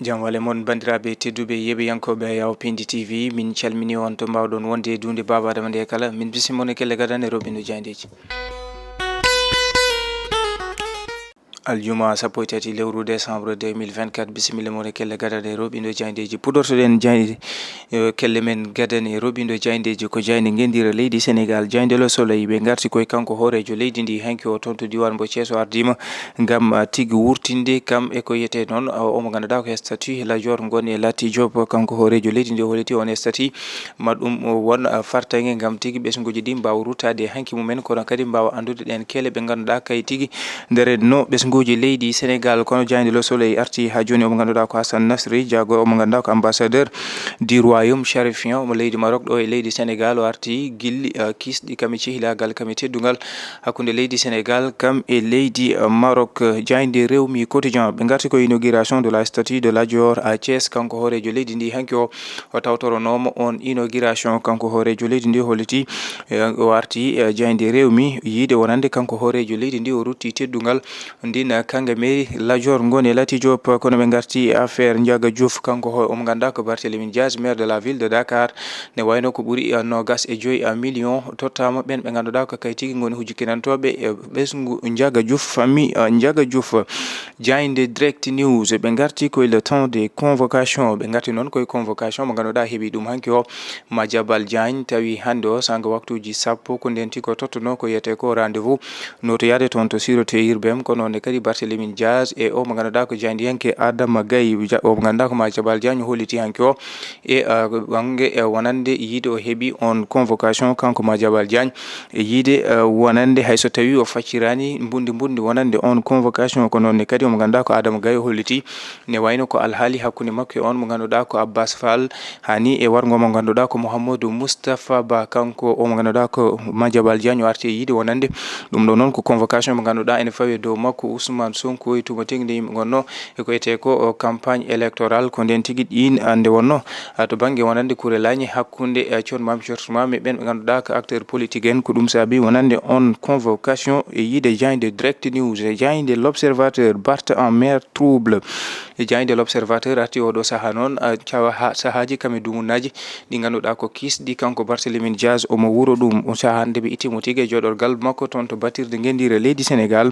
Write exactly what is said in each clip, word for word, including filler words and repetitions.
Jam wale mon, banndiraaɓe tedduɓe, yeeɓiyankooɓe Yawo Pindi T V, min calmini on to mbaawɗon wonde e duunde Baaba Adama nde kala. Min bisi mon e kelle gadane roɓindo jayndeeji. Aljuma sappo e tati lewru décembre deux mille vingt-quatre, bisimilla mon e kelle gadane roɓindo jayndeeji. Puɗortoɗen jayndi, eh, kelle men gadane roɓindo jayndeeji ko jayndi ngenndire leydi Sénégal, jayndi Le Soleil. Ɓe ngarti koye kanko hooreejo leydi ndi hanki o toon to diiwaan mbo Thiès o ardiima ngam, ah, tigi wurtinde kam e ko wiyetee noon, ah, omo ngannduɗaa ko statut Lat Joor Ngoone Latyr Diop, kanko hooreejo leydi ndi o holliti on statut ma ɗum won, ah, fartaŋŋe ngam tigi ɓesnguuji ɗi mbaawa ruttaade e hanki mumen, kono kadi mbaawa anndude ɗeen keele ɓe ngannduɗaa kay tigi nderenno ɓesnguuji leydi Sénégal. Kono jayndi Le Soleil arti haa jooni omo ngannduɗaa ko Hassan Nasri Diago, omo ngannduɗaa ko ambassadeur du royaume chérifien mo leydi Maroc ɗo e leydi Sénégal. O arti gilli, ah, kiisɗi kam e cehilaagal kam e teddungal hakkunde leydi Sénégal kam e leydi, ah, Maroc. Jayndi Rewmi Quotidien, ɓe ngarti ko inauguration de la statue de Lat Joor à Thiès. Kanko hooreejo leydi ndi hanki o, o tawtoronooma on inauguration. Kanko hooreejo leydi ndi holliti, eh, o arti, eh, jayndi Rewmi yiide wonande kanko hooreejo leydi ndi o rutti teddungal ndin, eh, kanga mairie Lat Joor Ngoone Latyr Diop. Kono ɓe ngarti e affaire Ndiaga Diouf, kanko ho-, omo ngannduɗaa ko Barthélémy Dias, maire de la ville de Dakar. Ne wayno ko ɓuri, eh, noogas e joyi, eh, million tottaama ɓeen ɓe ngannduɗaa ko kay tigi ngoni hujjinkinantooɓe, eh, ɓesngu Ndiaga Diouf, famille, eh, Ndiaga Diouf. Jayndi Direct News, ɓe ngarti koye le temps des convocations. Ɓe ngarti noon koye convocation mo ngannduɗaa heɓi ɗum hanki o Madiambal Diagne, tawi hannde o sanga waktuuji sappo ko ndeen tigi o tottuno ko wiyetee ko rendez-vous notoyaade toon to sûreté urbaine. Kono ne kadi Barthélémy Dias e o mo ngannduɗaa ko jaayndiyanke Adama Gaye, ja-, o mo ngannduɗaa ko Madiambal Diagne holliti hanki o e, ah, bannge, eh, wonande yiide o heɓi on convocation kanko Madiambal Diagne, e yiide, eh, wonande hay so tawi o facciraani mbundi mbundi wonande on convocation. Ko noon ne kadi omo ngannduɗaa ko Adama Gaye holliti ne wayno ko alhaali hakkunde makko e on mo ngannduɗaa ko Abbas Fall, haa ni e warngo mo ngannduɗaa ko Mouhamadou Moustapha Ba, kanko o mo ngannduɗaa ko Madiambal Diagne o arti e yiide wonande ɗum ɗo noon ko convocation mo ngannduɗaa ene fawi e dow makko Ousmane Sonko e tuuma teŋde yimɓe ngonno e ko etee ko, o, campagne électorale. Ko ndeen tigi ɗiin, ah, nde wonno, ah, to bannge wonande kurelaaji hakkunde, eh, Thione Mame Chortma e ɓeen ɓe ngannduɗaa ko acteur politique en, ko ɗum saabi wonande on convocation e yiide jaaynde Direct News, e jaaynde L'Observateur, Barth en mer trouble. E jaaynde L'Observateur arti oɗo sahaa noon, ah, cawa ha-, sahaaji kam e dumunaaji ɗi ngannduɗaa ko kiisɗi kanko Barthélémy Dias omo wuro ɗum. O sahaa nde ɓe itti mo tigi e jooɗorgal makko toon to batirde ngenndiire leydi Sénégal.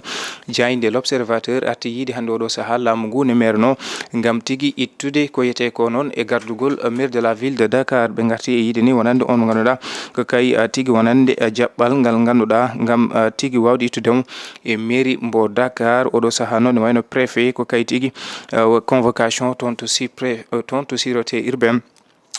Jaaynde L'Observateur arti yiide hannde oɗo sahaa laamu ngu ne merno ngam tigi ittude ko wiyetee ko noon e gardugol, eh, maire de la ville de Dakar. Ɓe ngarti e yiide ni wonande on mo ngannduɗaa ko kay, ah, tigi wonande, ah, jaɓɓal ngal ngannduɗaa ngam, ah, tigi waawde ittude mo e mairie mbo Dakar. Oɗo sahaa noon ne wayno préfet ko kay tigi, ah, convocation toon to si-, pré-, toon to sûreté urbaine.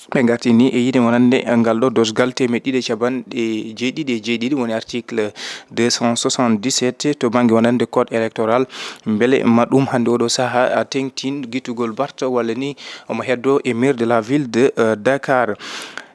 Ɓe ngarti ni e yiide wonande ngal ɗo dosgal teemeɗɗe ɗiɗi e capanɗe jeeɗiɗi e jeeɗiɗi, woni article deux cent soixante-dix-sept to bannge wonande code électoral. Mbele ma ɗum hannde oɗo sahaa, ah, teŋtin gittugol Barth walla ni omo heddo e maire de la ville de, euh, Dakar.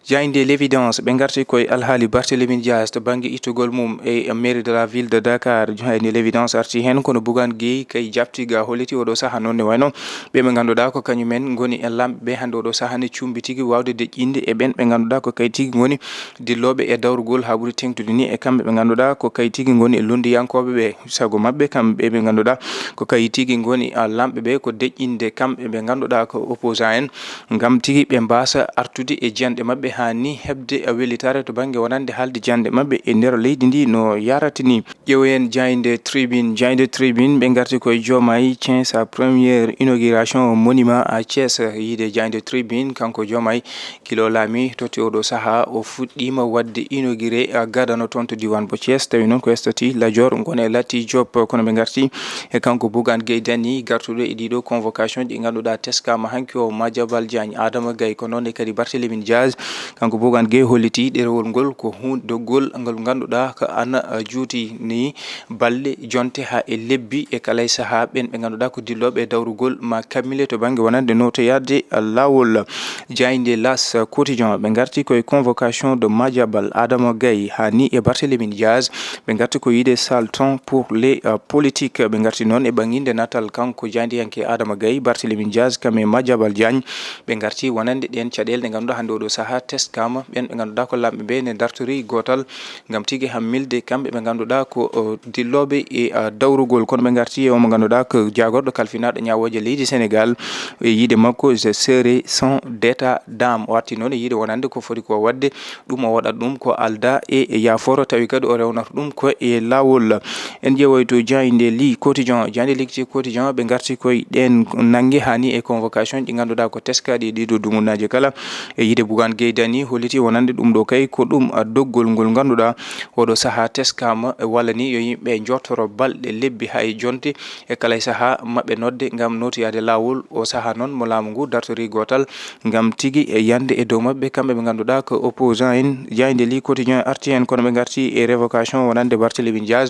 Jaaynde L'Évidence, ɓe ngarti koye alhaali Barthélémy Dias to bannge ittugol mum e mairie de la ville de Dakar. Jaaynde L'Évidence arti heen, kono Bougane Gueye kay jaɓti ga holliti oɗo sahaa noon ne wayno ɓe ɓe ngannduɗaa ko kañumen ngoni e lamɓe ɓe hannde oɗo sahaa ne cumbi tigi waawde deƴƴinde e ɓeen ɓe ngannduɗaa ko kay tigi ngoni dillooɓe e dawrugol haa ɓuri teŋtude ni e kamɓe ɓe ngannduɗaa ko kay tigi ngoni e lunndiyankooɓe ɓe. Sago maɓɓe kamɓe ɓe ngannduɗaa ko kay tigi ngoni, ah, lamɓe ɓe ko deƴƴinde kamɓe ɓe ngannduɗaa ko opposant en. Ngam tigi ɓe mbaasa artude e jiyanɗe maɓɓe haa ni heɓde wellitaare to bannge wonande haalde jiyanɗe maɓɓe e nder leydi ndi no yarata ni. Ƴeewen jaaynde Tribune. Jaaynde Tribune ɓe ngarti koye Diomaye tient sa première inauguration monument à Thiès. Yiide jaaynde Tribune, kanko Diomaye gila o laami totti oɗo sahaa o fuɗɗiima waɗde inauguré, ah, gadano toon to diiwaan mbo Thiès, tawi noon ko statue Lat Joor Ngoone Latyr Diop. Kono ɓe ngarti e kanko Bougane Gueye Dany, gartuɗo e ɗiɗo convocation ɗi ngannduɗaa teskaama hanki o Madiambal Diagne, Adama Gaye, ko noon ne kadi Barthélémy Dias. Kanko Bougane Gueye holliti ɗerewol ngol ko huunde doggol ngol ngannduɗaa ko ana, ah, juuti ni balɗe, jonte haa e lebbi e kala e sahaa ɓeen ɓe ngannduɗaa ko dillooɓe e dawrugol ma kammile to bannge wonande notoyaade, ah, laawol. Jaaynde L'As Quotidien, ɓe ngarti koye convocation de Madiambal Adama Gaye haa ni e Barthélémy Dias. Ɓe ngarti ko yiide sale temps pour les, euh, politiques. Ɓe ngarti noon e ɓanginde natal kanko jaayndiyanke Adama Gaye, Barthélémy Dias, kam e Madiambal Diagne. Ɓe ngarti wonande ɗeen caɗeele ɗe ngannduɗaa hannde oɗo sahaa teskama ɓen ɓe ngannduɗaa ko lamɓe ɓe ne dartori gootal ngam tigi hammilde kamɓe ɓe ngannduɗaa ko dillooɓe e dawrugol. Kono ɓe ngarti e o mo ngannduɗaa ko jaagorɗo kalfinaaɗo ñaawooje leydi Sénégal e yiide makko je serai sans d'état d'âme. O arti noon e yiide wonande ko foti ko waɗde ɗum o waɗat ɗum ko alda e yaaforo, tawi kadi o rewnata ɗum ko e laawol. En ƴeewoy to jaaynde li quotidien jaaynde ligti quotidien ɓe ngarti koye ɗen nannge hani e convocation ɗi ngannduɗaa ko teskaɗi e ɗiɗo dumunnaji kala e yiide Bougane Gueye Dany holliti wonande ɗum ɗo kay ko ɗum doggol ngol ngannduɗaa oɗo saha teskama walla ni yo yimɓe jottoro balɗe lebbi hay jonte e kala e saha maɓɓe nodde ngam notoyade laawol. O saha noon mo laamu ngu dartori gootal ngam tigi e yande e dow maɓɓe kamɓe ɓe ngannduɗaa ko opposant en. Jaaynde li quotidien arti en kono ɓe ngarti e révocation wonande Barthélémy Diaz,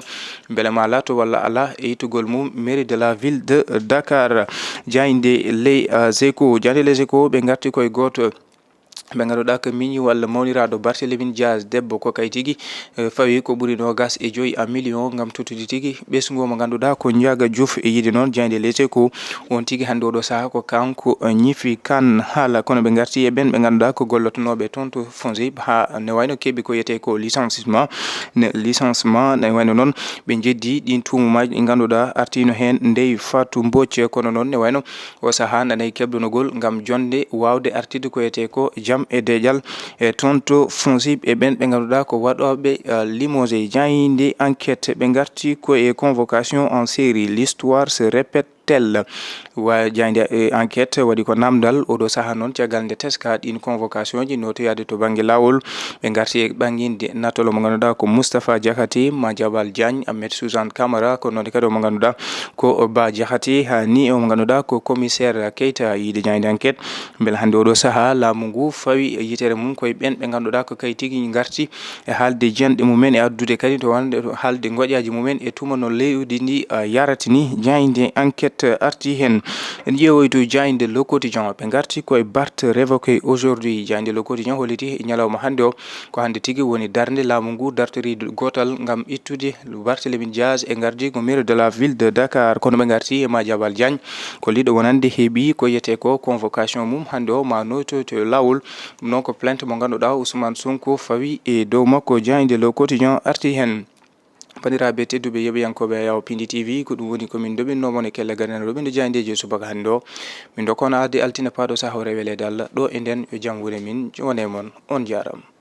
mbele ma lato walla ala e yittugol mum mairie de la ville de Dakar. Jaaynde les Échos jaaynde les Échos ɓe ngarti koye gooto ɓe ngannduɗaa ko miñi walla mawniraaɗo Barthélémy Diaz debbo ko kay tigi fawi ko ɓuri nogas e joyi a million ngam tottude tigi ɓesngu mo ngannduɗaa ko Ndiaga Diouf. E yiide noon jaaynde les Échos on tigi hannde oɗo saha ko kanko ñifi kan haala kono ɓe ngarti e ɓen ɓe ngannduɗaa ko gollotonooɓe toon to FONGIP haa ne wayno keɓi ko yetee ko licenciement ne licenciement ne wayno noon ɓe jeddi ɗin tuumumaaji ɗi ngannduɗaa artino heen ndey Fatou Mbodj kono noon ne wayno o saha nanay keblonogol ngam jonde wawde artide ko yetee ko jam e deƴal e toon to FONGIP e ɓen ɓe ngannduɗaa ko waɗooɓe limogé. Jaaynde enquête ɓe ngarti ko e convocation en série l'histoire se répète tel wa jaaynde enquête waɗi ko namdal oɗo saha noon caggal nde teska ɗin convocation ji notoyade to bannge laawol ɓe ngarti e ɓanginde nattolo mo ngannduɗaa ko Moustapha Diakhaté Madiambal Diagne Ahmed Suzanne Camara ko noon kadi omo ngannduɗaa ko Bah Diakhaté ha ni omo ngannduɗaa ko commissaire Keita yiide jaaynde enquête mbele hannde oɗo saha laamu ngu fawi yitere mum koye ɓen ɓe ngannduɗaa ko kay tigi ngarti e haalde jiyannde mumen e addude kadi to wonde haalde ngoƴaaji mumen e tuma no leydi ndi yarata ni. Jaaynde enquête arti heen en ƴeewoy to jaaynde le quotidien ɓe ngarti koye Barth révoqué aujourd'hui. Jaaynde le quotidien holliti e ñalawma hannde o ko hannde tigi woni darnde laamu ngu dartori gootal ngam ittude Barthélémy Diaz e ngardiigu maire de la ville de Dakar kono ɓe ngarti e Madiambal Diagne ko liɗo wonande heɓi ko yetee ko convocation mum hannde o ma noytoyto e laawol. Ɗum noon ko plainte mo ngannduɗaa Ousmane Sonko fawi e dow makko jaaynde le quotidien arti heen. Banndiraaɓe tedduɓe yeɓiyankooɓe Yawo Pindi T V ko ɗum woni ko min ndoɓinno mon e kelle ganano ɗo ɓe nde jaayndeeji e subaka hannde o min ndokkono arde altine paaɗo saha o reweleede Allah ɗo e nden yo jam wure min wone mon on jaarama.